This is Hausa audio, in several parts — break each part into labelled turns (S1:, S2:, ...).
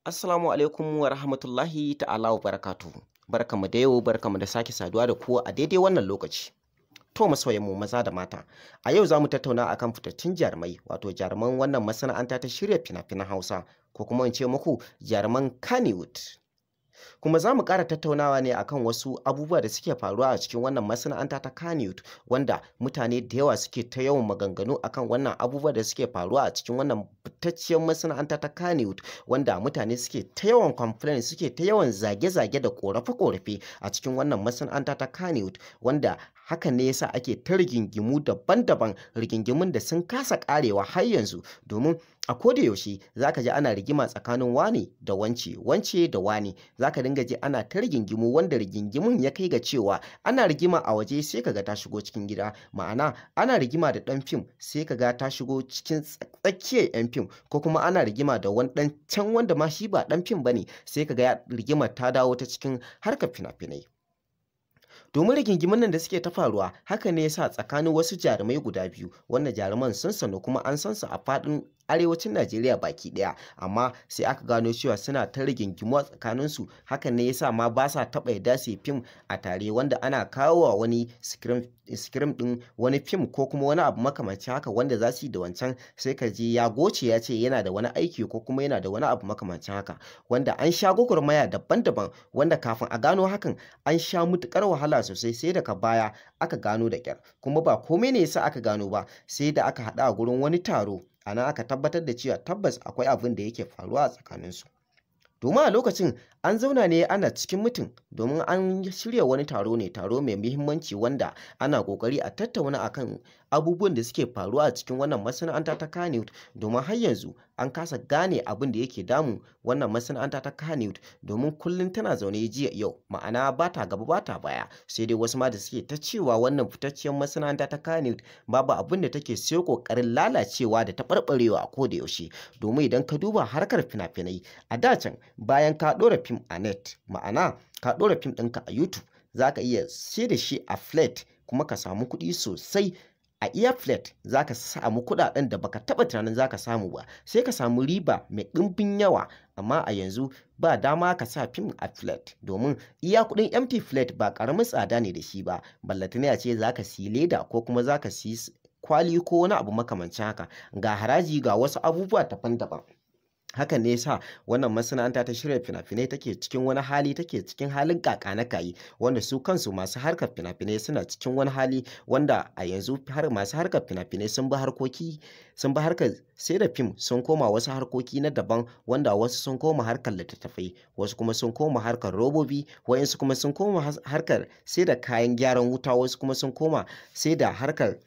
S1: Assalamu alaikum wa rahmatullahi ta'ala wa barakatuhu. Barkamu da yau, barkamu da sake saduwa da ku a daidai wannan lokaci. To masoyanmu maza da mata, a yau za mu tattauna akan fitattun jarumai, wato jaruman wannan masana'anta ta shirya fina-finan Hausa, ko kuma in ce muku jaruman Kannywood. Kuma za mu ƙara tattaunawa ne akan wasu abubuwa da suke faruwa a cikin wannan masana'anta ta Kannywood, wanda mutane da yawa suke ta yawan maganganu akan wannan abubuwa da suke faruwa a cikin wannan fitacciyar masana'anta ta Kannywood, wanda mutane suke ta yawan complain, suke ta yawan zage-zage da ƙorafe-ƙorafe a cikin wannan masana'anta ta Kannywood, wanda hakan ne yasa ake ta rigingimu daban-daban, rigingimun da sun kasa ƙarewa har yanzu, domin a koda yaushe zaka ji ana rigima tsakanin wane da wance, wance da wane. Zaka dinga ji ana ta rigingimu, wanda rigingimun ya kai ga cewa ana rigima a waje sai kaga ta shigo cikin gida, ma'ana ana rigima da ɗan fim sai kaga ta shigo cikin tsakiyar 'yan fim, ko kuma ana rigima da wani ɗan can wanda ma shi ba ɗan fim bane, sai kaga rigimar ta dawo ta cikin harkar fina-finai. Domin rigingimun nan da suke ta faruwa, haka ne yasa tsakanin wasu jarumai guda biyu, wanda jaruman sun sanu kuma an san su a faɗin arewacin Najeriya baki ɗaya, amma sai aka gano cewa suna ta rigingimu a tsakaninsu. Hakan ne yasa ma ba sa taɓa yarda su yi fim a tare, wanda ana kawo wa wani sikirim ɗin wani fim ko kuma wani abu makamancin haka wanda za su yi da wancan, sai ka ji ya goce ya ce yana da wani aiki ko kuma yana da wani abu makamancin haka, wanda an sha gwagwarmaya daban-daban, wanda kafin a gano hakan an sha matuƙar wahala sosai, sai daga baya aka gano da ƙyar. Kuma ba komai ne yasa aka gano ba, sai da aka haɗu a gurin wani taro, a nan aka tabbatar da cewa tabbas akwai abin da yake faruwa a tsakaninsu. Domin a lokacin an zauna ne ana cikin mutum, domin an shirya wani taro ne, taro mai muhimmanci, wanda ana ƙoƙari a tattauna akan abubuwan da suke faruwa a cikin wannan masana'anta ta Kannywood, domin har yanzu an kasa gane abin da yake damun wannan masana'anta ta Kannywood, domin kullum tana zaune jiya yau, ma'ana ba ta gaba ba ta baya. Sai dai wasu ma da suke ta cewa wannan fitacciyar masana'anta ta Kannywood babu abin da take sai ƙoƙarin lalacewa da taɓarɓarewa a koda yaushe. Domin idan ka duba harkar fina-finai a da can, bayan ka ɗora fim a net, ma'ana ka ɗora fim ɗinka a YouTube, za ka iya sai da shi a flat kuma ka samu kuɗi sosai. A iya flat za ka samu kuɗaɗen da baka taɓa tunanin za ka samu ba, sai ka samu riba mai ɗimbin yawa. Amma a yanzu ba dama ka sa fim a flat, domin iya kuɗin empty flat ba ƙaramin tsada ne da shi ba, ballatane a ce za ka siyi leda ko kuma za ka siyi kwali ko wani abu makamancin haka, ga haraji, ga wasu abubuwa daban-daban. Hakan ne yasa wannan masana'anta ta shirya fina-finai take cikin wani hali, take cikin halin ƙaƙa-na-kayi, wanda su kansu masu harkar fina-finai suna cikin wani hali, wanda a yanzu har masu harkar fina-finai sun bi harkoki, sun bi harkar sai da fim, sun koma wasu harkoki na daban, wanda wasu sun koma harkar littattafai, wasu kuma sun koma harkar robobi, waɗansu kuma sun koma harkar sai da kayan gyaran wuta, wasu kuma sun koma sai da harkar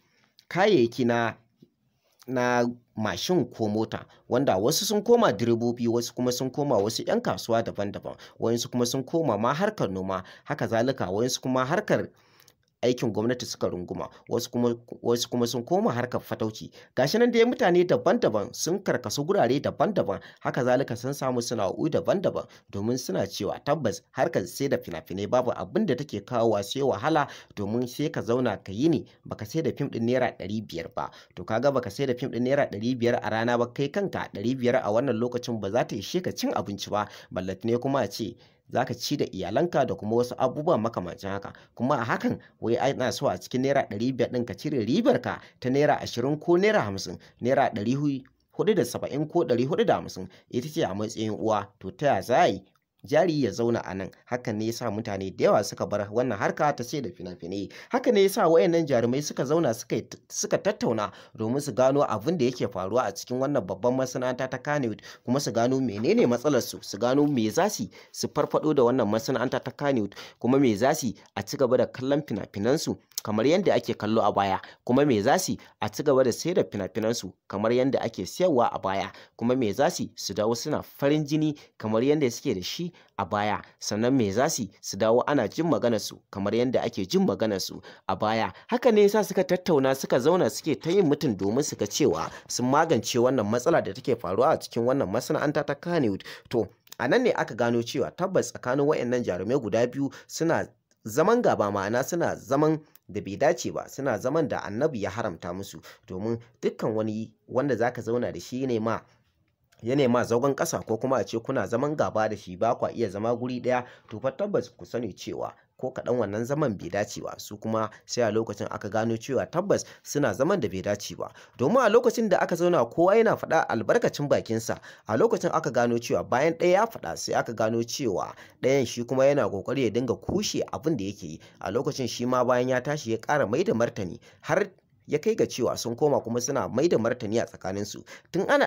S1: kayayyaki na mashin ko mota, wanda wasu sun koma direbobi, wasu kuma sun koma wasu 'yan kasuwa daban-daban, waɗansu kuma sun koma ma harkar noma, haka zalika waɗansu kuma harkar aikin gwamnati suka runguma, wasu kuma sun koma harkar fatauci. Gashi nan dai mutane daban-daban sun karkasu gurare daban-daban, haka zalika sun samu sana'o'i daban-daban, domin suna cewa tabbas harkar sai da fina-finai babu abin da take kawowa sai wahala, domin sai ka zauna ka yi ne baka sai da fim ɗin naira 500 ba. To kaga baka sai da fim ɗin naira 500 a rana ba, kai kanka 500 a wannan lokacin ba za ta ishe ka cin abinci ba, ballatane kuma a ce za ka ci da iyalanka da kuma wasu abubuwa makamancin haka. Kuma a hakan wai ana so a cikin naira 500 ɗin ka cire ribar ka ta naira 20 ko naira 50, naira 470 ko 450, ita ce a matsayin uwa. To ta ya za a yi jari ya zauna a nan? Hakan ne yasa mutane da yawa suka bar wannan harka ta sai da fina-finai. Haka ne yasa wayannan jarumai suka zauna suka tattauna domin su gano abin da yake faruwa a cikin wannan babban masana'anta ta Kannywood, kuma su gano menene matsalar su, su gano me za su su farfado da wannan masana'anta ta Kannywood, kuma me za su a ci gaba da kallon fina-finan su kamar yadda ake kallo a baya, kuma me za su a ci gaba da sayar da fina-finan su kamar yadda ake sayarwa a baya, kuma me za su su dawo suna farin jini kamar yadda suke da shi a baya, sannan me za su su dawo ana jin maganar su kamar yadda ake jin maganar su a baya. Haka ne yasa suka tattauna, suka zauna, suke ta yin mutum domin su ga cewa sun magance wannan matsala da take faruwa a cikin wannan masana'anta ta Kannywood. To a nan ne aka gano cewa tabbas tsakanin wayannan jarumai guda biyu suna zaman gaba, ma'ana suna zaman da bai dace ba, suna zaman da Annabi ya haramta musu, domin dukkan wani wanda zaka zauna da shi ne ma ya nema zagon ƙasa ko kuma a ce kuna zaman gaba da shi ba kwa iya zama guri ɗaya, to fa tabbas ku sani cewa ko kaɗan wannan zaman bai dace ba. Su kuma sai a lokacin aka gano cewa tabbas suna zaman da bai dace ba, domin a lokacin da aka zauna kowa yana faɗa albarkacin bakinsa. A lokacin aka gano cewa bayan ɗaya ya faɗa, sai aka gano cewa ɗayan shi kuma yana ƙoƙari ya dinga kushe abin da yake yi. A lokacin shi ma bayan ya tashi ya ƙara mai da martani, har ya kai ga cewa sun koma kuma suna mai da martani a tsakaninsu. Tun ana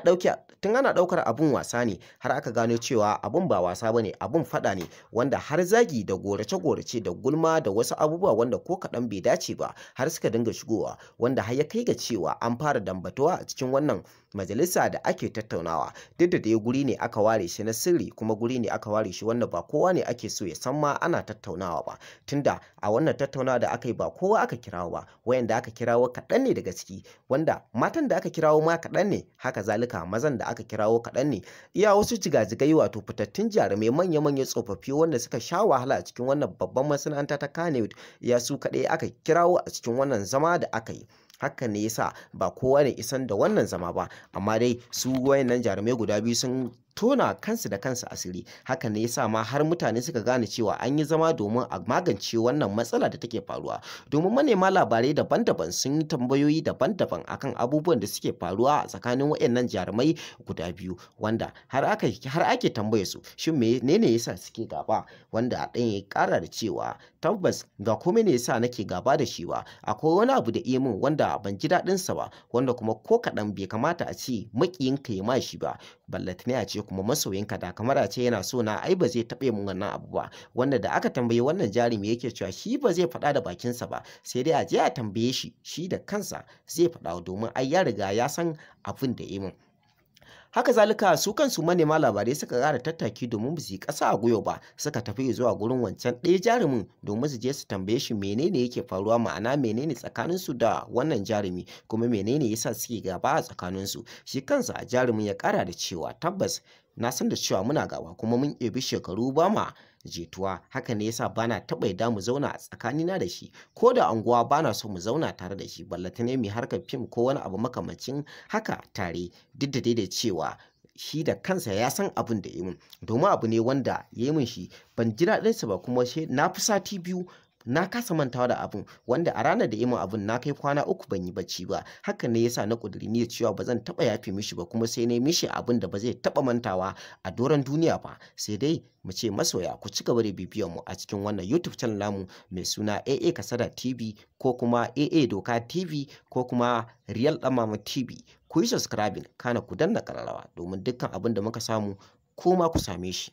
S1: ɗaukar abun wasa ne, har aka gano cewa abun ba wasa ba ne, abun faɗa ne, wanda har zagi da gorace-gorace da gulma da wasu abubuwa wanda ko kaɗan bai dace ba har suka dinga shigowa, wanda har ya kai ga cewa an fara dambatuwa a cikin wannan majalisa da ake tattaunawa. Duk da dai guri ne aka ware shi na sirri, kuma guri ne aka ware shi wanda ba kowa ne ake so ya san ma ana tattaunawa ba, tunda a wannan tattaunawa da aka yi ba kowa aka kirawo ba, wayanda aka kirawo kaɗan ne daga ciki, wanda matan da aka kirawo ma kaɗan ne, haka zalika mazan da aka kirawo kaɗan ne. Iya wasu jigajigai wato fitattun jarumai manya-manya tsofaffi wanda suka sha wahala a cikin wannan babban masana'anta ta Kannywood, iya su kaɗai aka kirawo a cikin wannan zama da aka yi. Hakan ne yasa ba kowa ne isan da wannan zama ba, amma dai su wayannan jarumai guda biyu sun tona kansu da kansu asiri. Hakan ne yasa ma har mutane suka gane cewa an yi zama domin a magance wannan matsala da take faruwa, domin manema labarai daban-daban sun yi tambayoyi daban-daban akan abubuwan da suke faruwa a tsakanin wayannan jarumai guda biyu, wanda har ake tambaye su shin menene yasa suke gaba, wanda ɗayan ya ƙara da cewa tabbas ga komai ne yasa nake gaba da shi ba, akwai wani abu da iya min wanda ban ji daɗin sa ba, wanda kuma ko kaɗan bai kamata a ce maƙiyinka ya ma shi ba, ballatane a ce kuma masoyinka da kamar a ce yana so na ai ba zai taɓa min wannan abu ba. Wanda da aka tambayi wannan jarumi yake cewa shi ba zai faɗa da bakinsa ba, sai dai a je a tambaye shi, shi da kansa zai faɗa, domin ai ya riga ya san abin da ya min. Haka zalika su kansu manema labarai suka ƙara tattaki domin ba su yi ƙasa a gwiwa ba, suka tafi zuwa gurin wancan ɗaya jarumin domin su je su tambaye shi menene yake faruwa, ma'ana menene tsakaninsu da wannan jarumi, kuma menene yasa suke gaba a tsakaninsu. Shi kansa jarumin ya ƙara da cewa tabbas na san da cewa muna gaba kuma mun ɗebi shekaru ba ma jituwa, haka ne yasa bana taɓa yarda mu zauna a tsakanina da shi, ko da anguwa bana so mu zauna tare da shi, ballatane mu harkar fim ko wani abu makamancin haka tare, duk da dai da cewa shi da kansa ya san abin da ya min, domin abu ne wanda ya yi min shi ban ji daɗinsa ba, kuma na fi sati biyu na kasa mantawa da abun, wanda a ranar da yi min abun na kai kwana 3 ban yi bacci ba. Hakan ne yasa na ƙudiri niyyar cewa ba zan taɓa yafe mishi ba, kuma sai na yi mishi abun da ba zai taɓa mantawa a doron duniya ba. Sai dai mu ce masoya ku ci gaba da bibiyar mu a cikin wannan YouTube channel namu mai suna AA Kasada TV ko kuma AA Doka TV ko kuma Real Ɗanmama TV. Ku yi subscribing kana ku danna ƙararrawa domin dukkan abin da muka samu kuma ku same shi.